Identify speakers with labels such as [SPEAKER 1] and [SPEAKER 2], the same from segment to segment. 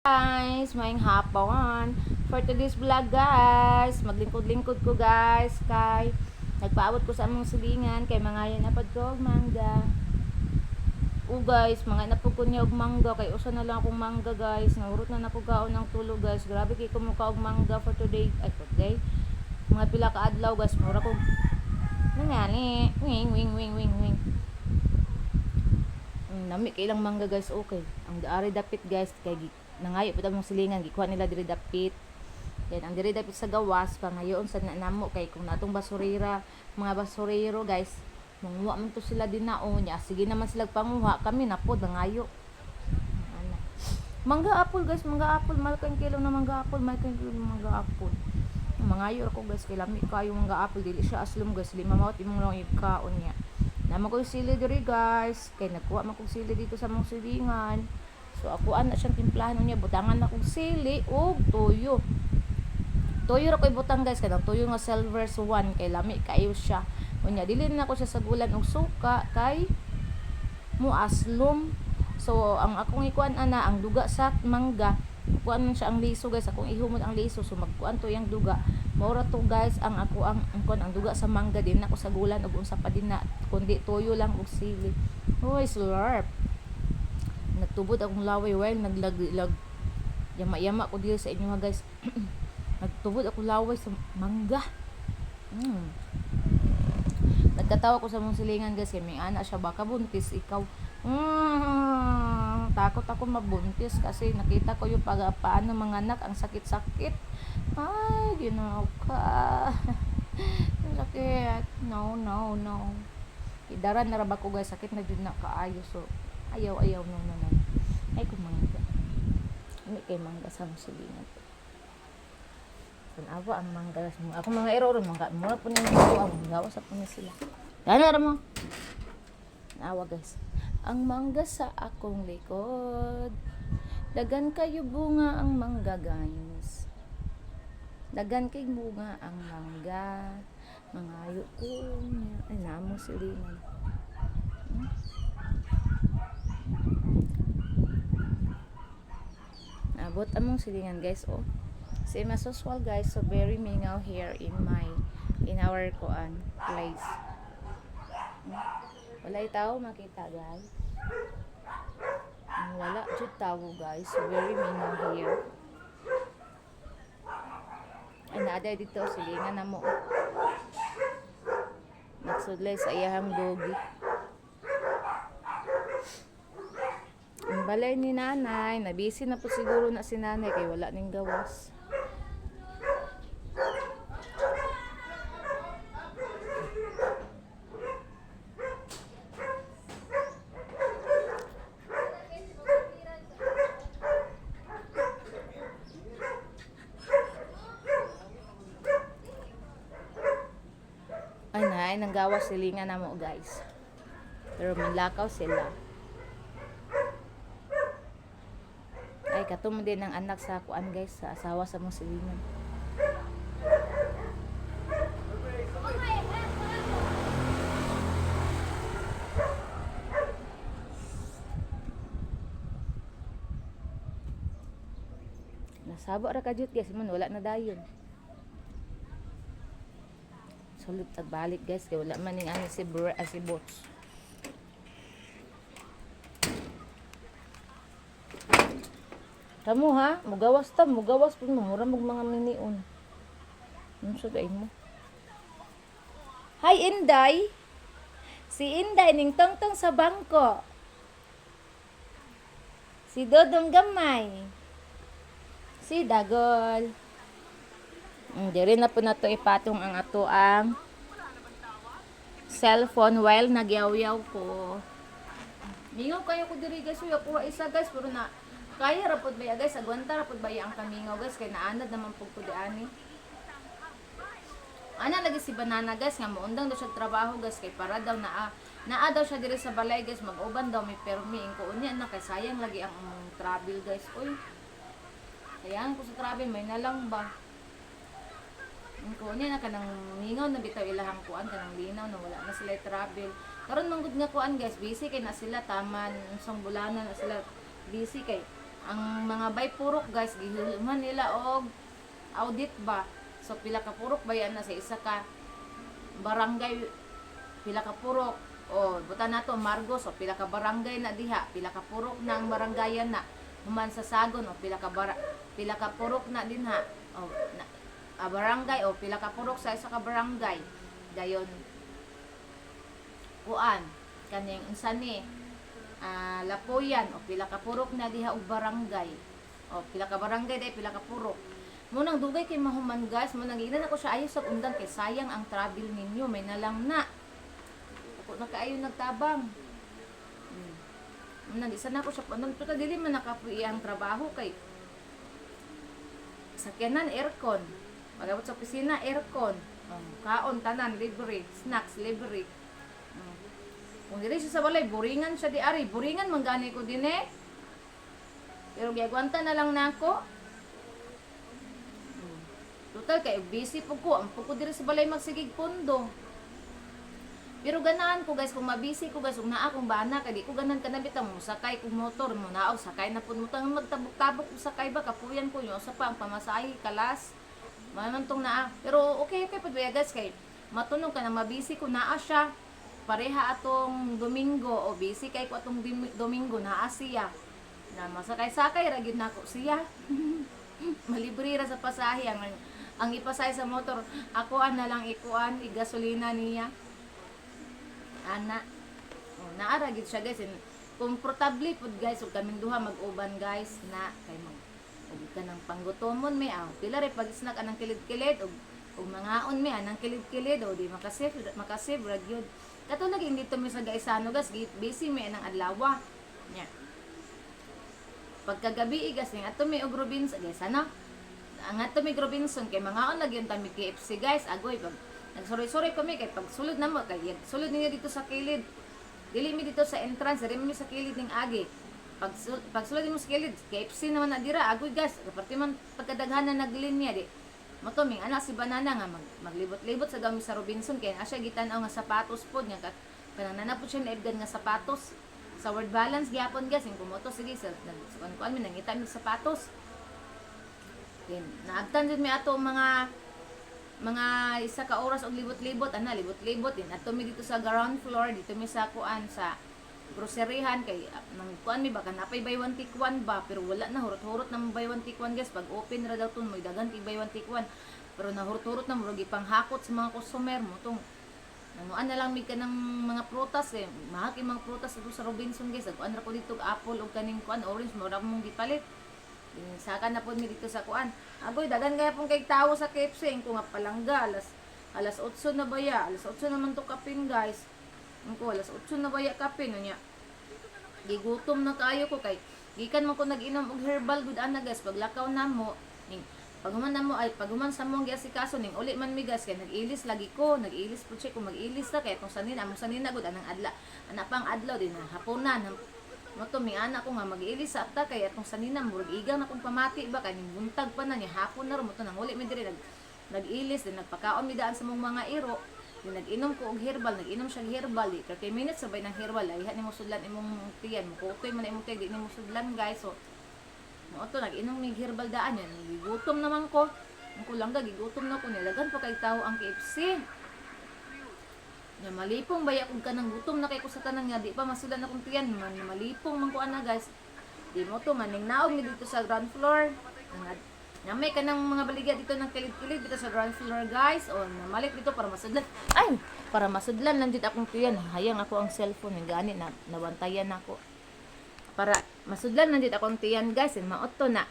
[SPEAKER 1] Guys, maayong hapon. For today's vlog, guys, maglingkod-lingkod ko, guys, kay nagpaabot ko sa among silingan kay mangayon na pud ko og mangga. O guys, mga napud ko niya og mangga kay usa na lang akong mangga, guys. Nahurot na nako gaon ng tulog, guys. Grabe kay kumuka og mangga for today. Ay, for today. Mga pila ka adlaw, guys, mura ko nangani. Wing wing wing wing wing. Nami kay ilang mangga, guys, okay. Ang ari dapit, guys, kay nangayo pud among silingan, gikuha nila diri dapit. Then ang diri dapit sa gawas pangayoon sa namo kay kung natong basurera, mga basurero, guys, manguha man to sila din na niya. Sige naman sila panguha, kami na pod nangayo. Ana. Mangga apple, guys, mangga apple, mahal kayong kilo na mangga apple, mahal kayong kilo ng mangga apple. Mangayo ako, guys, kay lami kayo mangga apple, dili siya aslom, guys, lima mawat imong lang ikaon niya. Nama ko yung sili diri, guys, kay nagkuha man kog sili dito sa mong silingan. So ako ana siyang timplahan niya, butangan na kog sili ug tuyo. Tuyo ra ko ibutang, guys, kanang tuyo nga Silver Swan kay lami kayo siya. Unya dili na ko siya sagulan og suka kay mo aslom. So ang akong ikuan ana ang duga sa mangga, kuan man siya ang liso, guys, akong ihumon ang liso, so magkuan to yang duga. Mao to, guys, ang ako ang kuan ang duga sa mangga din ako sagulan og unsa pa din na kundi tuyo lang og sili. Hoy, slurp. Nagtubod akong laway while naglag yama-yama ko diri sa inyo ha, guys. Nagtubod ako laway sa mangga. Nagkatawa ko sa mong silingan, guys, kay may ana siya, baka buntis ikaw. Takot ako mabuntis kasi nakita ko yung pag paano mga anak ang sakit-sakit. Ay, ginoo ka. Ang sakit. No, no, no. Idaran na ra ba ko, guys, sakit na jud na kaayo, so ayaw, ayaw, no, no, no. Ay, kung mangga. Hindi kay mangga sa mong silingan. Tanawa ang mangga. Ako mga error, mangga. Mura po niya mga ang gawa sa po niya sila. Dana ra mo. Nawa, guys. Ang mangga sa akong likod. Dagan kayo bunga ang mangga, guys. Dagan kay bunga ang mangga. Mangayo ko niya. Ay, namo silingan. Abot among silingan, guys, oh. Same as usual, guys, so very mingaw here in our kuan place. Walay tao makita, guys. Wala jud tao, guys. So very mingaw here. Ay, naa dito silingan na mo. Nagsudlay sa iyahang doggy. Ang balay ni nanay, nabisi na po siguro na si nanay kay wala ning gawas. Ay, nay, nang gawas silingan na mo, guys. Pero manlakaw sila. Ay, katum din ang anak sa kuan, guys, sa asawa sa mong silingan. Nasaba ra ka jud, guys, man wala na dayon. Sulit tagbalik, guys, kay wala man ning ano si Bro, ah, si Boots. Kamo ha, mugawas ta, mugawas pud mo, mura mag mga minion. Unsa sa mo? Hi, Inday. Si Inday ning tongtong sa bangko. Si Dodong Gamay. Si Dagol. Diri na po na to ipatong ang ato ang cellphone while nagyaw-yaw ko. Mingaw kayo ko diri, guys, uy, ako isa, guys, pero na kaya ra pod baya, guys, agwanta ra pod baya ang kamingaw, guys, kay naanad naman pud ko di ani. Ana lagi si Banana, guys, nga moundang daw siya trabaho, guys, kay para daw naa naa daw siya diri sa balay, guys, mag-uban daw may permi ko unya na kay sayang lagi ang travel, guys. Uy. Sayang ko sa travel, may nalang ba. Ang ko niya na kanang mingaw na bitaw ilahang kuan kanang linaw na wala na sila travel. Karon man gud nga kuan, guys, busy kay na sila taman unsang bulanan na sila busy kay Ang mga bay purok guys, gihuman nila og audit ba. So pila ka purok ba yan na sa isa ka barangay, pila ka purok. O buta nato Margos, o pila ka barangay na diha, pila ka purok na ang baranggayan na. Human sa Sagon, o pila ka purok na dinha. O na, a barangay, o pila ka purok sa isa ka barangay. Dayon kuan kaning unsa ni, Lapuyan, o pila ka purok na diha og barangay. O pila ka barangay dai, pila ka purok. Mo nang dugay kay mahuman guys, mo nang giingnan ako siya ayo sa undang kay sayang ang travel ninyo, may nalang na. Ako na kaayo nagtabang. Mo nang di sana ako siya undang, total dili man nakapuy ang trabaho kay sakyanan aircon. Pag-abot sa opisina, aircon. Kaon tanan libre, snacks libre. Kung dili siya sa balay, buringan siya di ari, buringan man gani ko din eh. Pero giagwanta na lang nako. Total kay busy pud ko, ang pud ko diri sa balay magsigig pondo. Pero ganahan ko guys, kung mabisi ko guys, ug naa akong bana kay di ko ganahan kanang bitang mosakay kog motor mo naog sakay na pud mo tang magtabok-tabok og sakay ba, kapuyan ko yung usa pa ang pamasahe kalas. Mao man tong naa. Pero okay okay pud ba guys kay matunog ka na mabisi ko naa siya. Pareha atong Domingo o busy kay ko atong Domingo naa siya. Na masakay-sakay ra gyud nako siya. Malibre ra sa pasahe ang ipasahe sa motor. Ako na lang ikuan, igasolina niya. Ana. Oh, naara gid siya guys. And komportable pud guys ug kaming duha mag-uban guys na kay mag ug kanang panggutomon may ah. Pila re pag snack anang kilid-kilid ug ug mangaon mi anang kilid-kilid o di makasave makasave ra gyud. Kato lagi dito mi sa Gaisano guys, busy mi anang adlaw. Nya. Pagkagabi guys, ning ato mi og Robinson guys, ano? Ang ato mi Robinson kay mangaon lagi yung tami KFC guys. Agoy pag nagsuroy-suroy kami kay pag sulod namo kay sulod niya dito sa kilid. Dili mi dito sa entrance, dili mi sa kilid ning agi. Pag pag sulod mo sa kilid, KFC naman na dira. Agoy guys, kaparte man pagkadaghan na naglinya di. Moto ming anak si Banana nga maglibot-libot sa dami sa Robinson kay asya gitan-aw nga sapatos pod nga kat kanang nana pod siya naibgan nga sapatos sa Word Balance gyapon guys. Yung kumoto sige sa nagsukan kuan mi nangita mi sapatos. Then naagtan jud mi ato mga isa ka oras og libot-libot ana, libot-libot din ato mi dito sa ground floor, dito mi sa kuan sa groceryhan kay nang kuan mi baka napay buy one take one ba, pero wala na, hurot-hurot na mo buy one take one guys. Pag open ra daw tun mo'y daghan kay buy one take one, pero nahurot-hurot na, murag ipanghakot sa mga customer mo tong nanuan na lang mi kanang mga prutas eh. Mahal kay mga prutas dito sa Robinson guys. Nagkuan ra ko dito og apple og kaning kuan orange, mura mong gipalit. Saka na po mi dito sa kuan. Agoy, dagan kaya pong kay tao sa KFC ko nga palangga alas alas 8 na baya, alas 8 naman to kapin guys. Ko alas 8 na baya kapin unya. Gigutom na kaayo ko kay gikan man ko nag-inom og herbal gud ana guys paglakaw namo ning paghuman namo ay paghuman sa mong giasikaso ning uli man mi guys kay nag-ilis lagi ko, nag-ilis pud siya kung mag-ilis ta kay atong sanina, among sanina gud anang adla ana pang adlaw din na haponan mo to mi anak ko nga mag-ilis sa ta kay atong sanina murag igang na kong pamati ba kay ning buntag pa na ni hapon na ro mo to nang uli mi diri nag-ilis din nagpakaon mi daan sa mong mga iro din nag-inom ko og herbal, nag-inom siya og herbal di 30 minutes sabay ng herbal ayha nimo sudlan imong tiyan mo kutoy man imong tiyan di nimo sudlan guys. So mo to nag-inom mig herbal daan yan, gigutom naman ko. Ang kulang ga gigutom na ko, nilagan pa kay tao ang KFC. Nya malipong baya kung kanang gutom na kay ko sa tanan nga di pa masudan akong tiyan man, malipong man ko ana guys. Di mo to maning naog ni dito sa ground floor. Nga na may kanang mga baligya dito ng kilid-kilid dito sa ground floor guys. O namalit dito para masudlan. Ay, para masudlan lang dito akong tiyan. Hayang ako ang cellphone gani na nabantayan nako. Para masudlan lang dito akong tiyan guys, and maoto na.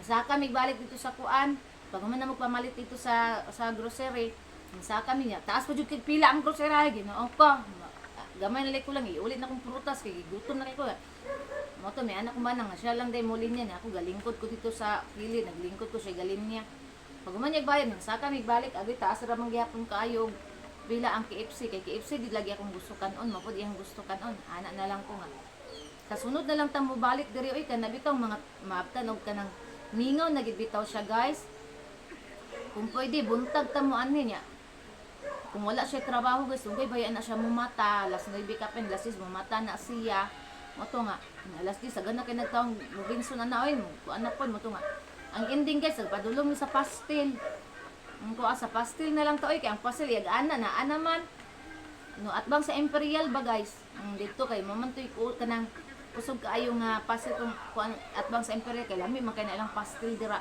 [SPEAKER 1] Saka migbalik dito sa kuan. Pag man na mo pamalit dito sa grocery, saka mi niya. Taas pa jud kay pila ang grocery, Ginoo ko. Gamay na ko lang iulit na akong prutas kay gigutom na kay ko. Mo to may anak ko man nga siya lang day muli niya ako galingkod ko dito sa kilid, naglingkod ko siya galin niya. Pag man niya bayad, saka migbalik agoy taas ra man gihapon kaayo pila ang KFC kay KFC di lagi akong gusto kanon, mapud iyang gusto kanon. Ana na lang ko nga. Sa sunod na lang ta mo balik diri oy kana bitaw mga maabtan og kanang mingaw na gid bitaw siya guys. Kung pwede buntag ta mo anhi niya. Kung wala siya trabaho, guys, unggoy bayan na siya mumata, alas 9 kapin, alas 10 mumata na siya. Mo to nga, alas 10 sagan na kay nagtaong Robinson na na oy, kuan na pod mo to nga. Ang ending, guys, nagpadulong mi sa pastil. Ang kuha sa pastil na lang to oy, kay ang pastil yag-ana na ana man. No, atbang sa Imperial ba, guys? Ang dito kay mamantoy ko kanang kusog kaayo nga pastil kung kuan atbang sa Imperial kay lami man kay na ilang pastil dira.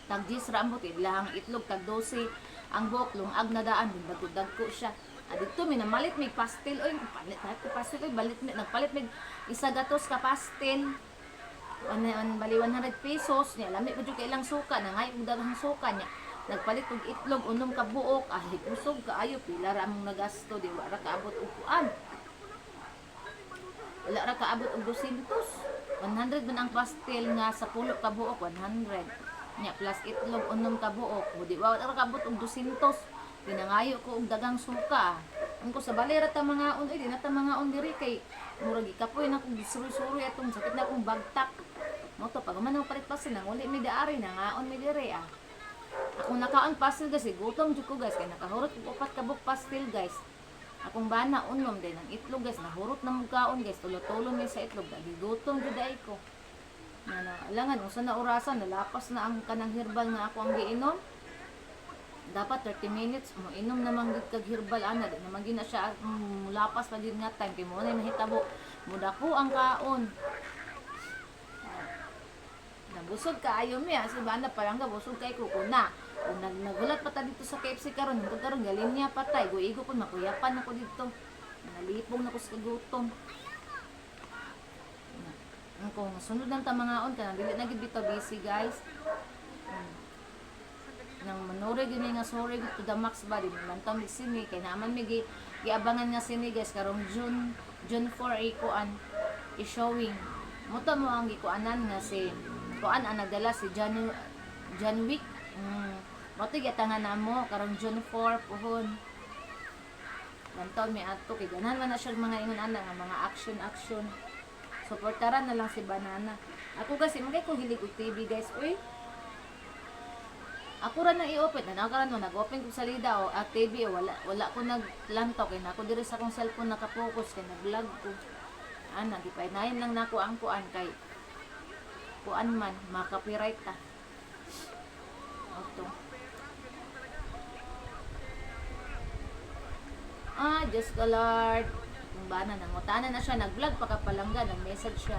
[SPEAKER 1] Tag 10 ra ang buti, ilahang itlog tag 12 ang buok, lungag na daan, dagko siya. Ah, dito mi namalit mig pastil oy, palit ko pastil oy, balit mi nagpalit mig isa gatos ka pastil. One, bali 100 pesos niya, lami pa jud kay ilang suka na ngay og daghang suka niya. Nagpalit og itlog unom ka buok, ah, kusog kaayo, pila ra among nagasto, di wa ra kaabot og kuan. Wala ra kaabot og 200. 100 man ang pastel nga sa pulo ka buok, 100. Nya plus itlog unom ka buok, di wa ra kaabot og 200. Pinangayo ko og dagang suka. Ang ko sa balay ra ta mga on, di na ta mga on diri kay murag gikapoy na kong gisuroy-suroy atong sakit na akong bagtak. Mo to pag man ang palit pastel nang uli mi daari nangaon mi diri ah. Akong nakaon pastel, guys, eh, gutom jud ko, guys, kay nakahurot og upat ka buok pastel, guys. Akong bana unom din ang itlog, guys, nahurot na mo kaon, guys, tulo-tulo mi sa itlog, gigutom jud ay ko. Na na alangan unsa na orasan, nalapas na ang kanang herbal nga ako ang giinom. Dapat 30 minutes mo inom naman gid kag herbal ana, di naman gid na siya mulapas pa gid nga time kay mo na mahitabo mudako ang kaon. Nabusog kaayo mi ah, si bana palangga busog kay ko kuna. Kung nagulat pa ta dito sa KFC karon, hingtod karon galinya patay, guigo pud makuyapan ako dito. Nalipong na ko sa gutom. Ang kung sunod lang ta mga on kanang dili na gid bitaw busy, guys. Nang manuri gyud mi nga sorry gid to the max ba, di man ta mig sine kay naaman mi gi giabangan nga sine, guys, karong June 4 ikuan i-showing. Mo to mo ang gikuanan nga si kuan ang nagdala si John John Wick. Mo to giatangan namo karong June 4 puhon. Lantaw mi adto kay ganahan man na siya mga ingon ana nga mga action action. Suportaran na lang si Banana. Ako kasi magay ko hilig og TV, guys. Uy, ako ra nang i-open na karon no nag-open ko sa salida o at TV o wala wala ko naglantaw kay nako diri sa akong cellphone nakapokus kay nag-vlog ko. Ana gipaynayon lang nako ang kuan kay kuan man ma-copyright ta. Oto. Ah, Diyos ko Lord. Kung bana nangutana na siya, nag-vlog pa ka palangga, nag-message siya.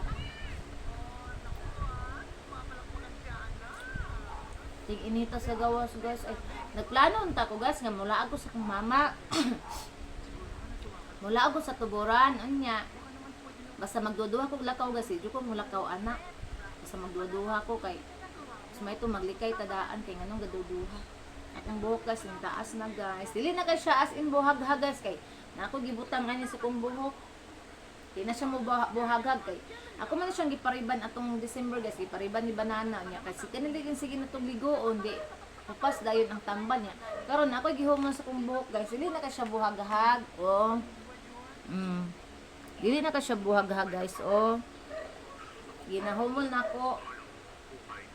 [SPEAKER 1] Tig inita sa gawas, guys. Ay, nagplano unta ko, guys, nga mula ako sa kong mama. Mula ako sa tuburan, unya. Basta magduduha ko lakaw, guys, di ko mulakaw ana. Basta magduduha ko kay mas may ito maglikay tadaan kay nganong gaduduha. At ang buhok, guys, yung taas na, guys. Dili na kay siya as in buhaghag, guys, kay na ako gibutang ani sa kong buhok. Di na siya mo buhaghag kay ako man na siyang gipariban atong December, guys, gipariban ni Banana niya kasi kanila din sige na tong ligoon di papas dayon ang tambal niya. Karon ako gihumon sa kong buhok, guys, dili na kay siya buhaghag. Oh. Dili na kay siya buhaghag, guys. Oh. Ginahumol na ako.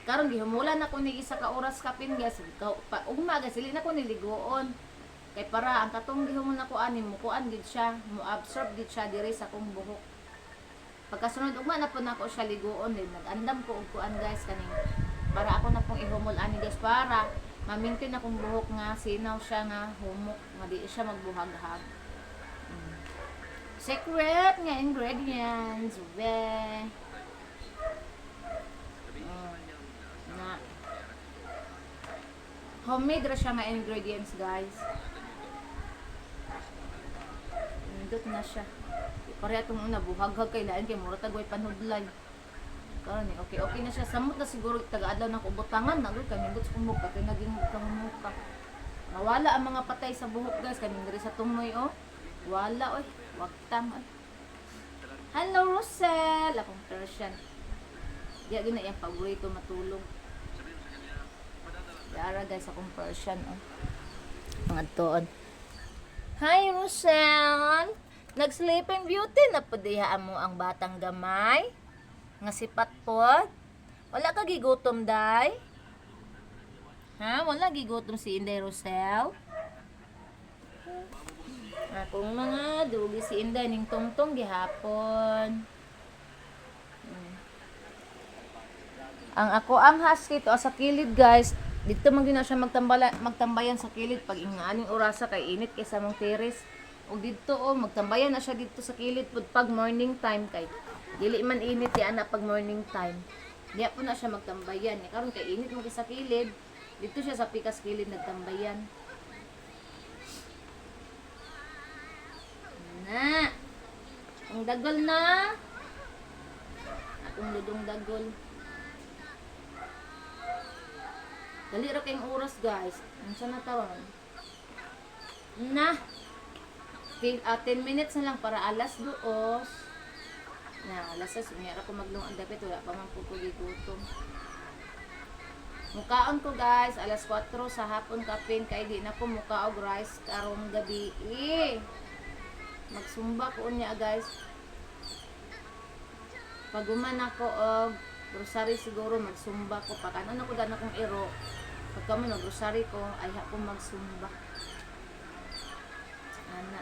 [SPEAKER 1] Karon gihumulan ako ni isa ka oras kapin, guys. Pa, ugma, guys, dili na ko niliguon. Kay para ang katong gihumol nako ani mo kuan gid siya, mo absorb gid siya diri sa akong buhok. Pagkasunod ugma na po nako siya liguon din nag-andam ko og kuan, guys, kaning para ako na pong ihumol ani, guys, para ma-maintain akong buhok nga sinaw siya nga humok nga di siya magbuhaghag. Secret nga ingredients we. Na homemade ra siya nga ingredients, guys. Nindot na siya. Pareha itong una, buhaghag kay lain kay mura tag way panudlay. Karon eh, okay, okay na siya. Samot na siguro taga-adlaw ng kubutangan na gud kay nindot sa kumuka kay naging kamumuka. Nawala ang mga patay sa buhok, guys, kaning diri sa tumoy oh. Wala oy, wagtang oy. Hello Rosel, akong Persian. Di gyud na iyang paborito matulog. Yara, guys, akong Persian oh. Mga tuon. Hi Rosel. Nag-sleeping beauty na po diha mo ang batang gamay. Nga sipat pod. Wala ka gigutom, day? Ha? Wala gigutom si Inday Rosel? Akong mga dugi si Inday ning tungtong gihapon. Ang ako ang husky to sa kilid, guys. Dito man gyud na siya magtambayan sa kilid pag ingaaning orasa kay init kay sa mong terrace. Ug didto oh, magtambayan na siya didto sa kilid pud pag morning time kay dili man init di ana pag morning time. Diya po na siya magtambayan. Karon kay init mo kay sa kilid, didto siya sa pikas kilid nagtambayan. Na. Ang dagol na. Akong ludong dagol. Dali ra kayong oras, guys. Unsa na taon? Na. 10 minutes na lang para alas 2. Na, alas 6. Unya ra ko maglungan dapit. Wala pa man po ko gigutom. Mukaon ko, guys, alas 4 sa hapon kapin kay di na ko muka og rice karong gabi. Eh. Magsumba ko unya, guys. Pag human ako og grocery siguro magsumba ko pa kanon ako dan akong iro. Pagka man grocery ko ay ako magsumba. Ana.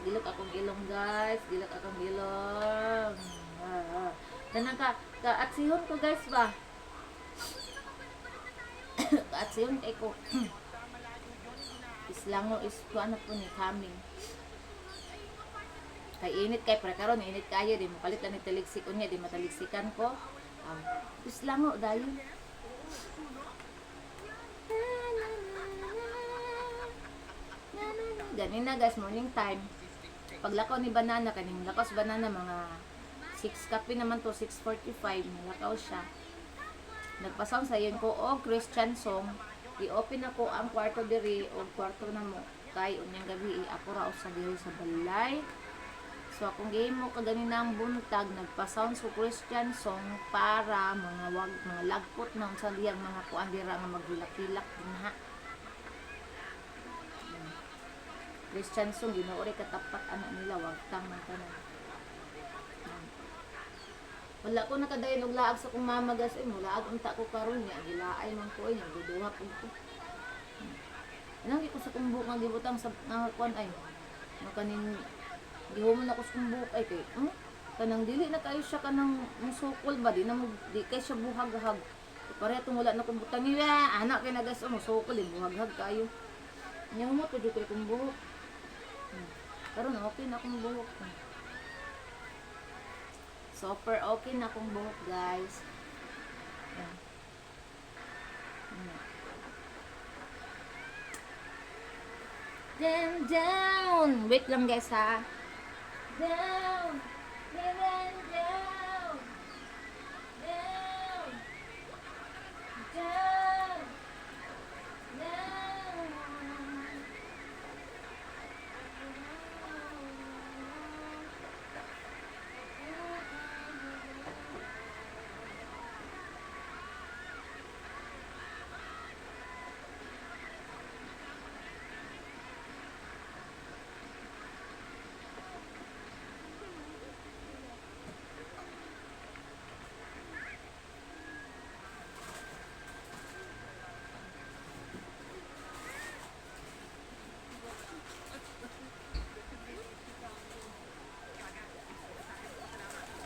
[SPEAKER 1] Gilok akong ilong, guys, gilok akong ilong. Ah. Kanang ka kaatsihon ko, guys, ba. Kaatsihon kay ko. Islango is kuan na po ni coming. Kay init kay para karon init kayo di mopalit lang ni taligsik unya di mataligsikan ko. Islango dayon. Ganina, guys, morning time. Paglakaw ni Banana, kaning lakaw sa Banana mga 6 kape naman to, 6:45 nalakaw siya. Nagpasound sa iyon ko og Christian song. I-open ako ang kwarto diri og kwarto na mo kay unyang gabi eh, ako ra sa diri sa balay. So akong gihimo kaganina ang buntag, nagpa-sound sa Christian song para mga wag mga lagpot na unsa diyang mga kuan dira nga maghilak-hilak dinha. Christian song Ginoo ray katapat ana nila wag tang man tanan. Wala ko nakadayon og laag sa kong mama, guys, ay mulaag unta ko karon niya gilaay man ko ay nagduduha pud ko. Anang ko sa kong buhok nga gibutang sa nga kuan ay. Nga kaning gihumon ako sa kong buhok ay kay kanang dili na kayo siya kanang musukol ba di na mo di kay siya buhag-hag. Pareha tong wala na kong butang niya anak kay na, guys, oh, musukol eh buhag-hag kayo. Nya humot pud jud kay kong buhok. Karon okay na akong buhok. Super okay na akong buhok, guys. Yan. Down, down. Wait lang, guys, ha. Down. Down, down. Down. Down. Down.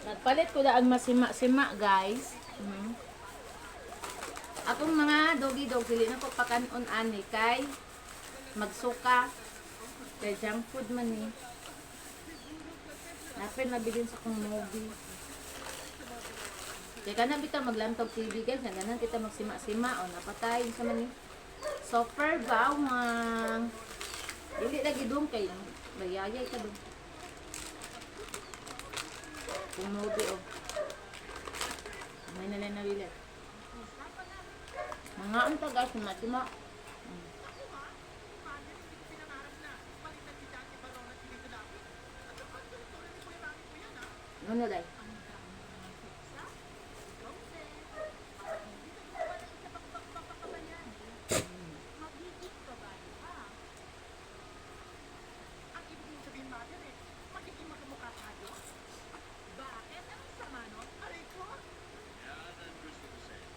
[SPEAKER 1] Nagpalit ko daan masima-sima, guys. Akong mga doggy dog dili na ko pakanon ani kay magsuka kay junk food man ni. Napin mabilin sa kong movie. Kaya kana bitaw maglantog TV, guys, naganan kita magsima-sima o napatay sa man ni. Super bawang. Dili lagi dong kay bayayay ka dong. Kung movie oh. May nalay na bilit. Mga unta, guys, sima-sima. Ano day?
[SPEAKER 2] Ang ibig mong sabihin, Mother, eh, magiging magkamukha tayo? Bakit? Anong sama nun? Aray ko!
[SPEAKER 3] Yan ang gusto ko sa'yo.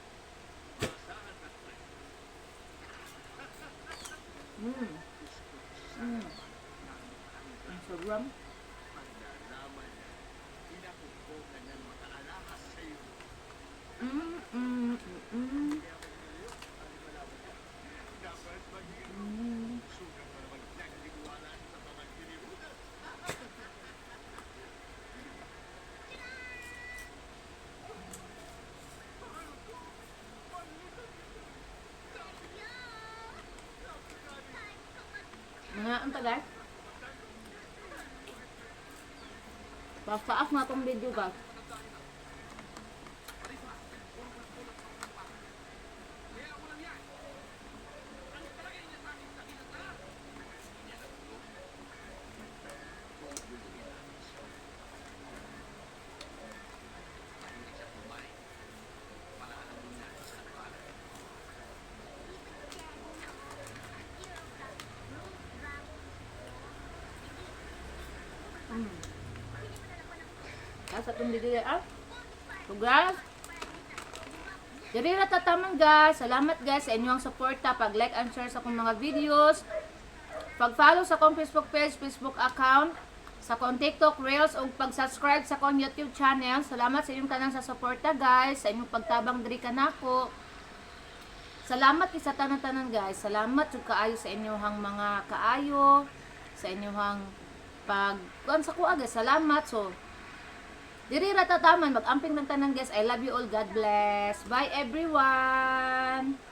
[SPEAKER 3] Maasahan at friend.
[SPEAKER 1] Mm. Taas-taas na itong video, guys. Taas atong video, ah. So guys, diri ra tataman, guys. Salamat, guys, sa inyong suporta, pag like and share sa akong mga videos. Pag-follow sa akong Facebook page, Facebook account, sa akong TikTok Reels ug pag-subscribe sa akong YouTube channel. Salamat sa inyong tanan sa suporta, guys, sa inyong pagtabang diri kanako. Salamat kay sa tanan-tanan, guys. Salamat jud kaayo sa inyong mga kaayo, sa inyong pag kuan sa kuha, guys. Salamat. So diri ra tataman, mag-amping ng tanan, guys. I love you all. God bless. Bye, everyone.